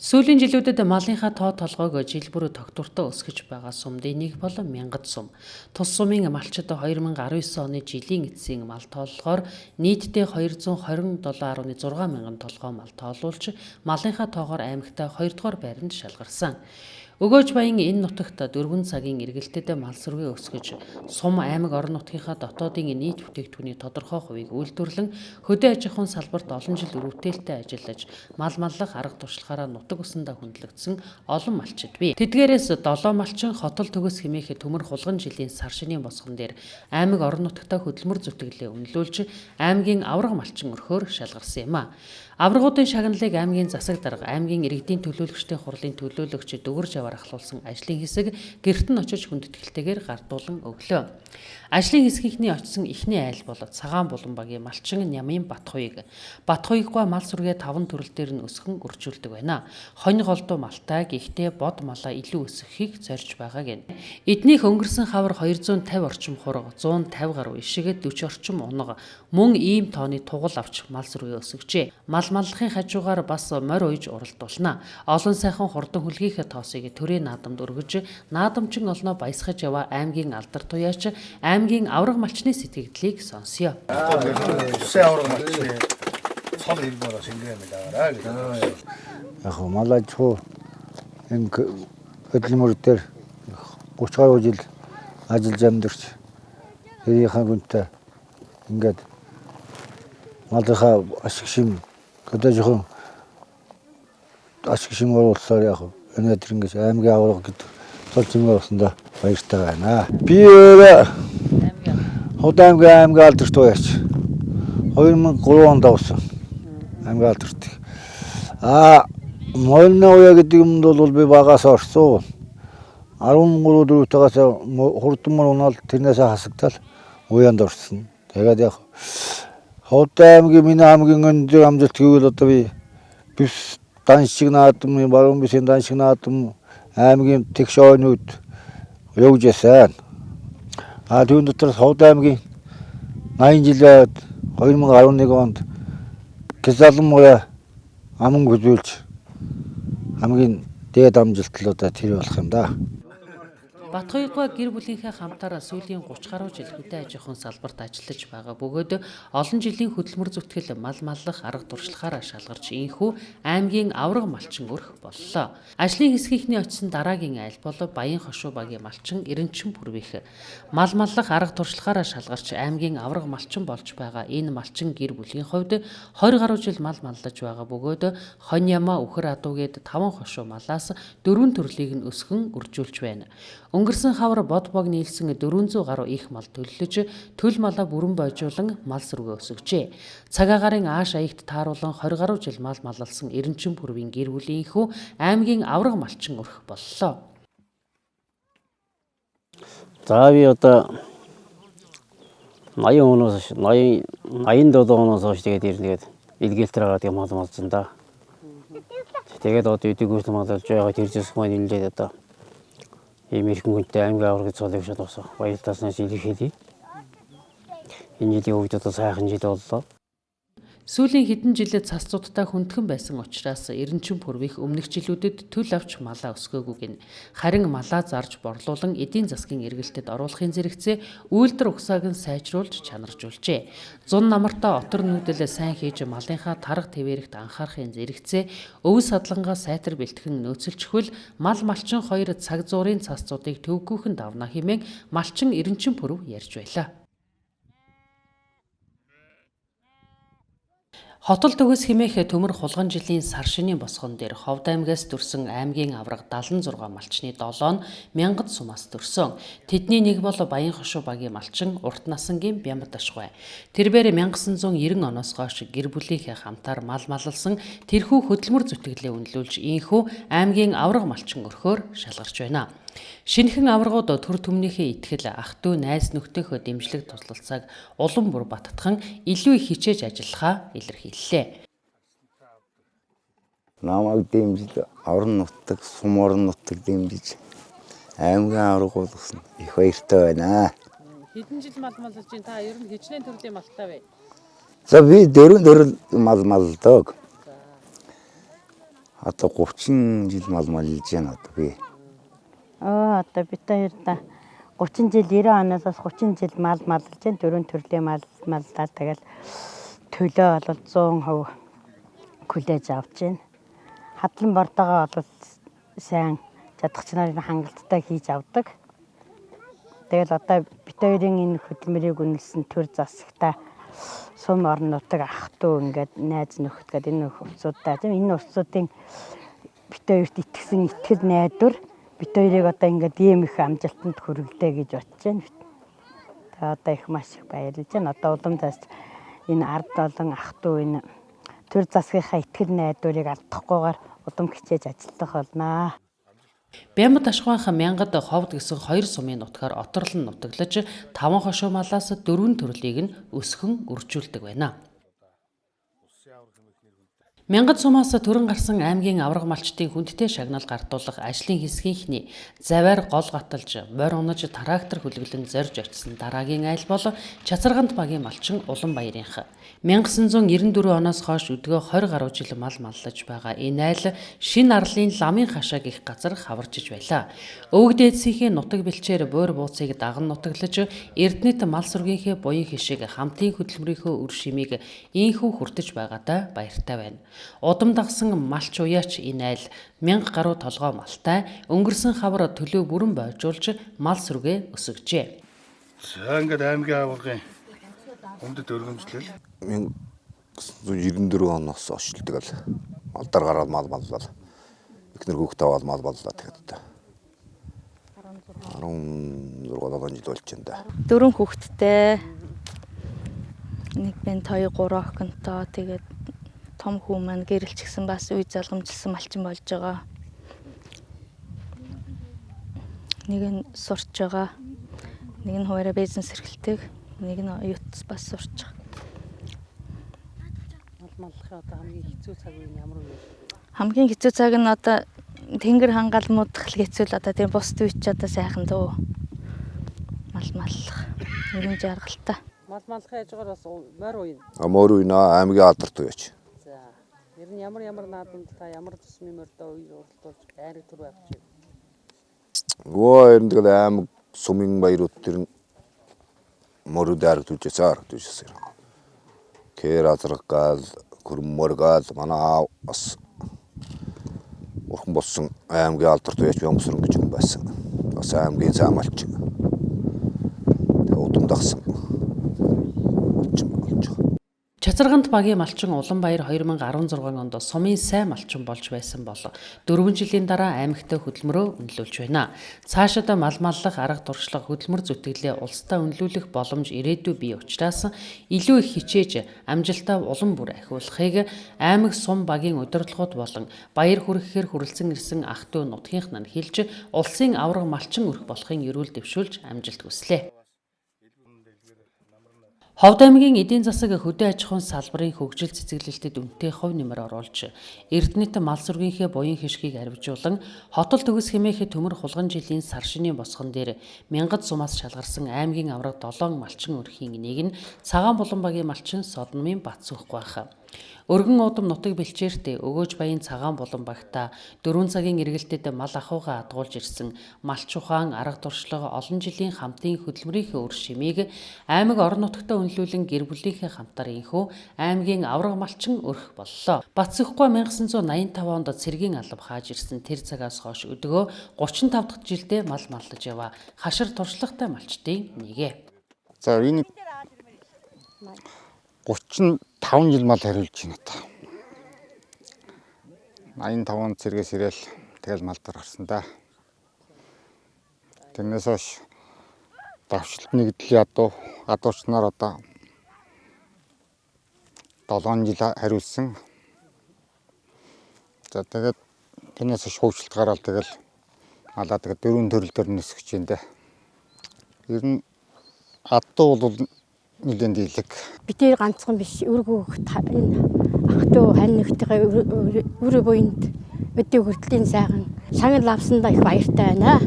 Сүүлийн жилүүдэд малынхаа тоо толгойг жил бүр тогтвортой өсгөж байгаа сумдын нэг бол Мянгад сум. Тус сумын малчид 2019 оны жилийн эцсийн мал тооллогоор нийтдээ 227.6 мянган толгой мал тоолуулж, малынхаа тоогоор аймагтаа 2 дугаар байранд шалгарсан. Өгөөж баян энэ нутагт 4 цагийн эргэлтэд мал сүргээ өсгөж, сум аймаг орон нутгийнхаа дотоодын нийт бүтээгдэхүүний тодорхой хувийг үйлдвэрлэн, хөдөө аж ахуйн салбарт олон жил үр бүтээлтэй ажиллаж, мал маллах арга туршлагаараа нутаг усандаа хүндлэгдсэн олон малчид бий. Тэдгээрээс 7 малчин хотол төгс хэмээх төмөр хулган жилийн сар шинийн босгон дээр аймаг орон нутагтаа хөдөлмөр зүтгэлээ үнэлүүлж, аймгийн аварга малчин өрхөөр шалгарсан юм а. Аваргуудын шагналыг аймгийн засаг дарга, аймгийн иргэдийн төлөөлөгчдийн хурлын төлөөлөгч Дөгөр Жавар ахлуулсан ажлын хэсэг гэрт нь очиж хүндэтгэлтэйгээр гардуулан өглөө. Ажлын хэсгийнхний очисон эхний айл бол Цагаан булан багийн малчин Нямын Батхуйг. Батхуйггүй мал сүргээ 5 төрөл дээр нь өсгөн үржүүлдэг байна. Хонь голдуу малтай, гэхдээ бод малаа илүү өсгөхийг зорж байгаа гэнэ. Эднийх өнгөрсөн хавар 250 орчим хураг, 150 гаруй ишигэд 40 орчим унага, мөн ийм тооны тугал авч мал сүргээ өсгөжээ. Мал маллахын хажуугаар бас морь уяж уралдуулна. Олон сайхан хурдан хүлгийнхээ тоосыг төрийн наадамд өргөж, наадамчин олноо баясгаж яваа аймгийн алдар туяач, аймгийн аварга малчны сэтгэгдлийг сонсъё. Усын аварга малчны цол ирмээр бас ингэ юм даа гэж. Яг мал аж ахуй энэ хөдөлмөр дээр 30 гаруй жил ажиллаж амьдарч тэрийнхээ гүнтэй ингээд малынхаа ашиг шим хөдөө жоохон ашиг шим оруулахлаар яг өнөөдөр ингэж аймгийн аварга гэдэг цол чимээ болсондоо баяртай байна. Би өөрөө Ховд аймгийн алдарт туяач 2003 онд авсан аймгийн алдарт. Морины уяа гэдэг юмд бол би багаас орсон. 13 дөрөвтэйгээс хурдан мөр унаал тэрнээсээ хасагдал уяанд орсон. Тэгээд яг Ховд аймгийн миний хамгийн өндөр амжилт гэвэл одоо би бис даншиг наадам, баруун бисийн даншиг наадам аймгийн тэгш ойнууд явж байсан. Түүн дотор Ховд аймгийн 80 жил байгаад 2011 онд Гизалан морь аман үзүүлж хамгийн дээд амжилт л одоо тэр болох юм да. Батхуйггүй гэр бүлийнхээ хамтаараа сүүлийн 30 гаруй жил хөдөө аж ахуйн салбарт ажиллаж байгаа бөгөөд олон жилийн хөдөлмөр зүтгэл мал маллах арга туршлагаараа шалгарч ийнхүү аймгийн аварга малчин өрх боллоо. Ажлын хэсгийнхний очисон дараагийн айл бол Баян хошуу багийн малчин Эренчин Пүрвих. Мал маллах арга туршлагаараа шалгарч аймгийн аварга малчин болж байгаа энэ малчин гэр бүлийн хувьд 20 гаруй жил мал маллаж байгаа бөгөөд хонь ямаа үхэр адуу гээд 5 хошуу малаас 4 төрлийг нь өсгөн үржүүлж байна. Өнгөрсөн хавар бод бог нийлсэн 400 гаруй их мал төллөж, төл малаа бүрэн бойжуулан мал сүргээ өсгөжээ. Цаг агаарын ааш аягт тааруулан 20 гаруй жил мал маллалсан Эренчин Пүрвийн гэр бүлийн хүү аймгийн аварга малчин өрх боллоо. За би одоо 80 оноос 80 87 оноос хойш тэгээд ер нь тэгээд илгээлтэр байгаа тийм мал малзан да. Тэгээд одоо эдгээр малж байгаа тэр зүсг маань нэлээд одоо ийм эрхэм хүнтэй аймгийн аваргын цолыг шалгасан. Баярлалааснаас илэрхийлье. Энэ жилийн үед одоо сайхан жил боллоо. Сүүлийн хэдэн жилд цасцуудтай хүндхэн байсан учраас Эренчин Пүрвих өмнөх жилүүдэд төл авч малаа өсгөөгүй гин. Харин малаа зарж борлуулан эдийн засгийн эргэлтэд оруулахын зэрэгцээ үйлдвэр угсааг нь сайжруулж чанаржуулжээ. Зун намартаа отор нүүдэл сайн хийж малынхаа тарга тэвэрэгт анхаарахын зэрэгцээ өв садлангаа сайтар бэлтгэн нөөцөлчихвэл мал малчин хоёр цаг зуурын цасцуудыг төвгүйхэн давна хэмээн малчин Эренчин Пүрв ярьж байлаа. Хотол төгс хэмээх төмөр хулган жилийн сар шинийн босгон дээр Ховд аймгаас төрсэн аймгийн аварга 76 малчны 7 нь Мянгад сумаас төрсөн. Тэдний нэг бол Баян хошуу багийн малчин урт насангийн Бямбадашгай. Тэрбээр 1990 оноос хойш гэр бүлийнхээ хамтаар мал маллсан тэрхүү хөдөлмөр зүтгэлээ үнэлүүлж ийнхүү аймгийн аварга малчин өрхөөр шалгарч байна. Шинэхэн аваргууд төр түмнийхээ итгэл ах トゥ найз нөхдөөхөө дэмжлэг туслалцааг улам бүр баттхан илүү их хичээж ажиллахаа илэрхийллээ. Намайг дэмжиж орон нутаг, сум орон нутаг дэмжиж аймгийн аварга болгосон их баяртай байна. Хэдэн жил мал маллаж байна? Та ер нь хичнээн төрлийн малтай вэ? За би дөрвөн төрөл мал маллдаг. Одоо 30 жил мал малж байна одоо би. Оо одоо бид хоёр та 30 жил 90 оноос бас 30 жил мал малж байна. Дөрвөн төрлийн мал маллаа тэгэл төлөө бол 100% хүлээж авч байна. Хадлан бордоогоо бол сайн чадах нарыг хангалттай хийж авдаг. Тэгэл одоо бид хоёрын энэ хөдөлмөрийг үнэлсэн төр засагта сум орон нутаг ах トゥ ингээд найз нөхөд гэдэг энэ улсуудаа тийм энэ улсуудын бид хоёрт итгэсэн итгэл найдвар бид хоёрыг одоо ингээд ийм их амжилтанд хүргэлээ гэж бодож байна. Тэгээ одоо их маш их баярлаж байна. Одоо улам цааш энэ ард болон ах トゥ энэ төр засгийнхаа итгэл найдварыг алдахгүйгээр удам хичээж ажиллах болно. Бямбат Ашгуанхан мянгад ховд гэсэн хоёр сумын нутгаар оторлон нутаглаж таван хошуу малаас дөрвөн төрлийг нь өсгөн үржүүлдэг байна. Мянгад сумаас төрөн гарсан аймгийн авраг малчдын хүндтэй шагнал гардуулах ажлын хэсгийнхний завиар гол гаталж, морь унаж, трактор хөлөглөн зорж очисон дараагийн айл бол Чацаргант багийн малчин Уланбаярынх. 1994 оноос хойш өдгөө 20 гаруй жил мал маллаж байгаа энэ айл шинэ арлын ламын хашаа гих газар хаваржиж байлаа. Өвөг дээдсийнхээ нутаг бэлчээр буур бууцыг даган нутаглаж, Эрдэнэт мал сүргийнхээ буян хишиг хамтын хөдөлмөрийнхөө үр шимийг ийнхүү хүртэж байгаадаа баяртай байна. Удам дагсан малч уяач энэ айл 1000 гаруй толгой малтай өнгөрсөн хавар төлөө бүрэн бойжуулж мал сүргээ өсгөжээ. За ингээд аймгийн аваргын хүндэт өргөмжлөл 1994 оноос хойш л тэгэл малдар гараад мал маллал. Эхнэр хүүхдээ аваад мал маллаа тэгэхэд одоо 16 7 жил болж байна да. Дөрвөн хүүхэдтэй. Нэг бэн 2 3 охинтой. Тэгээд том хүү маань гэрэлчгсэн бас үе залгамжилсан малчин болж байгаа. Нэг нь сурч байгаа. Нэг нь хуваараа бизнес эрхэлдэг. Нэг нь оюут бас сурч байгаа. Мал маллахын одоо хамгийн хэцүү цаг үе нь ямар үе вэ? Хамгийн хэцүү цаг нь одоо тэнгэр хангаал муудах л хэцүү л одоо тийм бус үе ч одоо сайхан дөө. Мал маллах. Ерөн жаргалтай. Мал маллахын хажуугаар бас морь уяна. А мөр үе аймгийн алдарт үеч. За. Ер нь ямар ямар наадамд та ямар тусмын морьдоо үе уралдуулж байрыг түр авч вэ? Өө ер нь тэгэл аймаг сумын баярууд тэр нь мөрөд харагдуулж харагдуулжсэн. Кэр азраг гал хөрмөр гал манай аав бас урхан болсон аймгийн алдарт үеч Бямсран гэж юм байсан. Бас аймгийн сайн малчин. Тэгээ удам дагсан. Малчин болж байгаа. Чацаргант багийн малчин Уланбаяр 2016 онд сумын сайн малчин болж байсан бол 4 жилийн дараа аймагтай хөдөлмөрөө үнэлүүлж байна. Цаашид мал маллах арга туршлага хөдөлмөр зүтгэлээ улсдаа үнэлүүлэх боломж ирээдүй бий учраас илүү их хичээж амжилтаа улам бүр ахиулахыг аймаг сум багийн удирдлагууд болон баяр хүргэхээр хүрэлцэн ирсэн ах トゥ нутгийнх нь хэлж улсын аварга малчин өрх болохын ерөөл дэвшүүлж амжилт хүслээ. Ховд аймгийн эдийн засаг хөдөө аж ахуйн салбарын хөгжил цэцэглэлтэд үнэтэй хувь нэмэр оруулж, Эрдэнэт мал сүргийнхээ буян хишгийг арвижуулан хотол төгс хэмээх төмөр хулган жилийн сар шинийн босгон дээр мянгад сумаас шалгарсан аймгийн аварга 7 малчин өрхийн нэг нь Цагаан булан багийн малчин Содномын Батсүхгүй байх. Өргөн удам нутаг бэлчээртээ өгөөж баян цагаан булан багта 4 цагийн эргэлтэд мал ахуйгаа адгуулж ирсэн малч ухаан арга туршлага олон жилийн хамтын хөдөлмөрийнхөө үр шимийг аймаг орон нутагтаа үнэлүүлэн гэр бүлийнхээ хамтаар инхүү аймгийн аварга малчин өрх боллоо. Батсөхгүй 1985 онд цэргийн алба хааж ирсэн тэр цагаас хойш өдгөө 35 дахь жилдээ мал маллаж яваа хашир туршлагатай малчдын нэгэ. За энэ 35 жил мал хариулж байна та. 85 онд цэргээс ирээл тэгэл мал дээр гарсан да. Тэрнээс хойш давчлалт нэгдэл ядуу гадуурч нар одоо 7 жил хариулсан. За тэгээд тэрнээс хойш хөгжилт гараал тэгэл малаа тэгээд дөрвөн төрөл дээр нисгэж байна да. Ер нь адуу бол нэлээд дийлэг. Бид тэр ганцхан биш өргөө энэ ах トゥ хань нэгтэйгээ өрөө буйнд өдөө хүртлийн сайхан шагнал авсандаа их баяртай байна.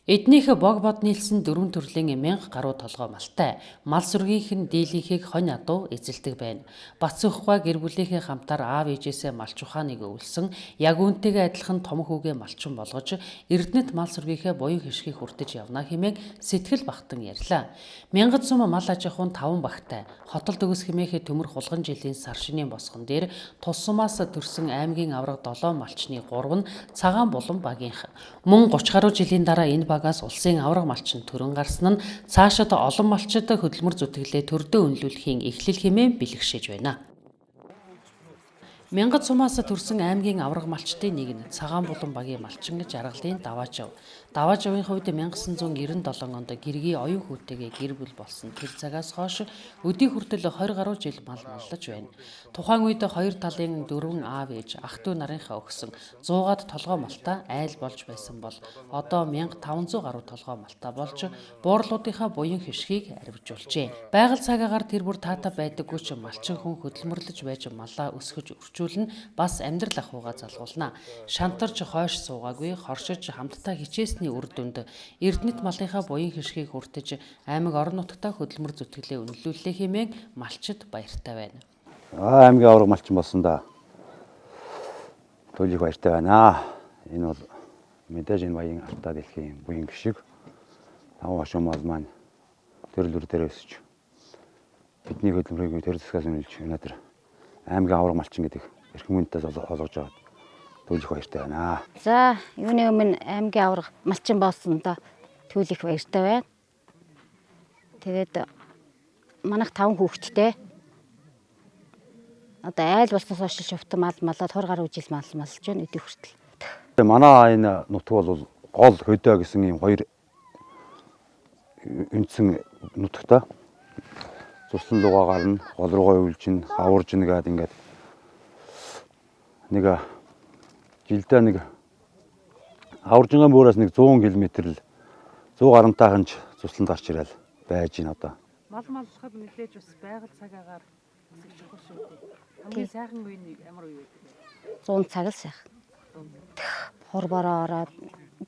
Эднийх бог бод нийлсэн дөрвөн төрлийн 1000 гаруй толгой малтай. Мал сүргийнх нь дийлийнхийг хонь адуу эзэлдэг байна. Бацүхгай гэр бүлийнхээ хамтаар аав ээжээсээ малч ухааныг өвлсөн, яг үүнтэйгээ адилхан том хүүгээ малчин болгож Эрдэнэт мал сүргийнхээ буян хишгийг хүртэж явна хэмээн сэтгэл багтан ярьлаа. Мянгад сум мал аж ахуйн 5 багтай. Хотол төгс хэмээхээ төмөр хулган жилийн сар шинийн босгон дээр тус сумаас төрсэн аймгийн авраг 7 малчны 3 нь цагаан булан багийнх. Мөн 30 гаруй жилийн дараа энэ багаас улсын авраг малчин төрөн гарсан нь цаашид олон малчид хөдөлмөр зүтгэлээ төрдөө үнэлүүлэхийн эхлэл хэмээн бэлгшээж байна. Мянгад сумаас төрсэн аймгийн авраг малчдын нэг нь цагаан булан багийн малчин гэж аргалын Даваажав. Даваажавын хувьд 1997 онд гэргий оюун хүүтэйгээ гэр бүл болсон тэр цагаас хойш өдий хүртэл 20 гаруй жил мал маллаж байна. Тухайн үед хоёр талын дөрвөн аав ээж ах トゥ нарынхаа өгсөн 100-аад толгой малтай айл болж байсан бол одоо 1500 гаруй толгой малтай болж буурлуудынхаа буян хишгийг аривжуулжээ. Байгаль цагаагаар тэр бүр таатай байдаггүй ч малчин хүн хөдөлмөрлөж байж малаа өсгөж өрчүүлнэ, бас амьдрал ахуйгаа залгуулна. Шантарч хойш суугаагүй, хоршиж хамтдаа хичээсний үр дүнд Эрдэнэт малынхаа буян хишгийг хүртэж аймаг орон нутгтаа хөдөлмөр зүтгэлээ үнэлүүллээ хэмээн малчид баяртай байна. Аймгийн авраг малчин болсон да. Туйл их баяртай байна. Энэ бол мэдээж энэ баян алтаа дэлхийн буян гişиг. Таван хошуу мал маань төрөл бүр дээр өсөж бидний хөдөлмөрийг төр засгаас үнэлж өнөөдөр аймгийн авраг малчин гэдэг эрхэм хүнтэй олгож аваад туйл их баяртай байна. За, юуны өмнө аймгийн авраг малчин болсон доо туйл их баяртай байна. Тэгээд манайх 5 хүүхэдтэй. Одоо айл болсноос хойш шувтан мал малаад 20 гаруй жил мал малж байна өдий хүртэл. Манай энэ нутаг бол гол хөдөө гэсэн ийм хоёр үндсэн нутагтай. Зурсан лугаа гарна, гол руугаа өвлжин, аваржин гэдэг ингээд нэг жилдээ нэг аваржингаан бөөрөөс нэг 100 км л 100 гарамтайхан ч цусланд гарч ирэл байж гин одоо. Мал маллахад нэлээж бас байгаль цагаагаар бас их чухал шүү дээ. Хамгийн сайхан үе нь ямар үе вэ? 100 цаг л сайхан. Хор бороо ороод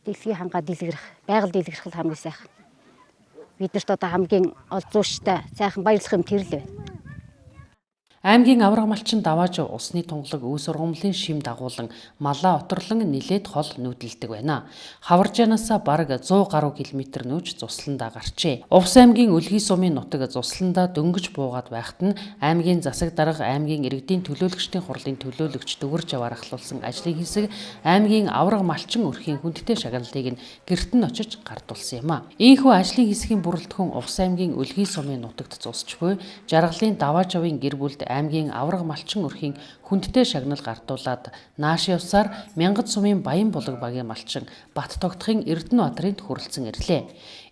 дэлхийн хангаа дэлгэрэх, байгаль дэлгэрэх л хамгийн сайхан. Биднэрт одоо хамгийн олзууштай сайхан баярлах юм тэр л байна. Аймгийн авраг малчин Даваажав усны тунгалаг өвс ургамлын шим дагуулan малаа оторлон нилээд хол нүүдэлдэг байна. Хаваржаанаасаа бараг 100 гаруй километр нүүж цусландаа гарчээ. Увс аймгийн Өлгий сумын нутаг цусландаа дөнгөж буугаад байхад нь аймгийн засаг дарга, аймгийн иргэдийн төлөөлөгчдийн хурлын төлөөлөгч Дүгэрж аваар ахлуулсан ажлын хэсэг аймгийн авраг малчин өрхийн хүндтэй шагналыг нь гэрт нь очиж гардуулсан юм а. Ийхүү ажлын хэсгийн бүрэлдэхүүн Увс аймгийн Өлгий сумын нутагт цусч буй Жаргалын Даваажавын гэр бүлд аймгийн авраг малчин өрхийн хүндтэй шагнал гардуулаад нааш явсаар Мянгад сумын Баян булаг багийн малчин Бат тогтхын Эрдэнэбаатарын хүрэлцэн ирлээ.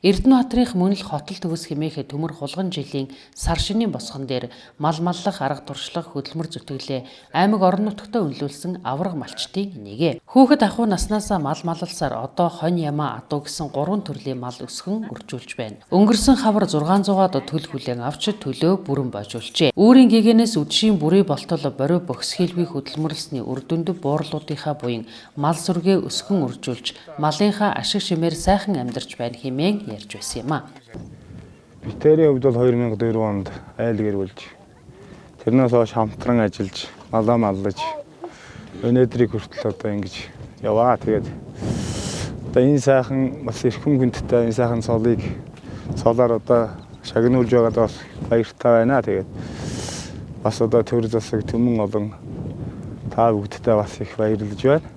Эрдэнэбаатарын мөн л хотол төгс хэмээх төмөр хулган жилийн сар шинийн босгон дээр мал маллах арга туршлага хөдөлмөр зүтгэлээ аймаг орон нутгтаа үнэлүүлсэн авраг малчдын нэгэ. Хүүхэд ахуй наснаасаа мал маллсаар одоо хонь ямаа адуу гэсэн 3 төрлийн мал өсгөн өржүүлж байна. Өнгөрсөн хавар 600-аад төл хүлээн авч төлөө бүрэн божуулжээ. Үүрийн гэгээнээс үдшийн бүрий болтол бориу бохисхийлгүй хөдөлмөрлсөний үр дүнд буурлуудынхаа буян мал сүргээ өсгөн өржүүлж малынхаа ашиг шимээр сайхан амьдарч байна хэмээн ярьж байсан юм а. Битэрийн хувьд бол 2004 онд айл гэр болж тэрнээс хойш хамтран ажиллаж малаа маллаж өнөөдрийг хүртэл одоо ингэж яваа. Тэгээд одоо энэ сайхан бас эрхэм хүндтэй энэ сайхан цолыг цолоор одоо шагнуулж байгаад бас баяртай байна. Тэгээд бас одоо төр засаг төмөн олон та бүгдтэй бас их баярлаж байна.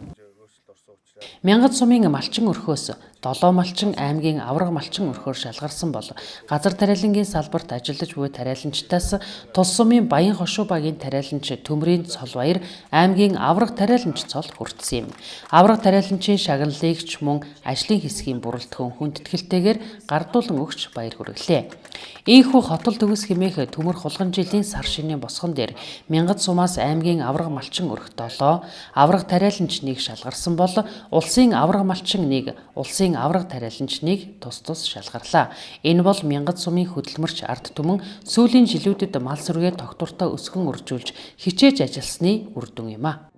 Мянгад сумын малчин өрхөөс 7 малчин аймгийн авраг малчин өрхөөр шалгарсан бол газар тариалангийн салбарт ажиллаж буй тариаланчдаас тус сумын Баян хошуу багийн тариаланч Төмрийн Цолбаяр аймгийн авраг тариаланч цол хүртсэн юм. Авраг тариаланчийн шагналыг ч мөн ажлын хэсгийн бүрэлдэхүүн хүндэтгэлтэйгээр гардуулан өгч баяр хүргэлээ. Ийхүү хотол төгс хэмээх төмөр хулган жилийн сар шинийн босгон дээр Мянгад сумаас аймгийн авраг малчин өрх 7, авраг тариаланч 1 шалгарсан бол улсын авраг малчин 1, улсын авраг тариаланч 1 тус тус шалгарлаа. Энэ бол Мянгад сумын хөдөлмөрч ард түмэн сүүлийн жилүүдэд мал сүргээ тогтвортой өсгөн өржүүлж хичээж ажилласны үр дүн юм а.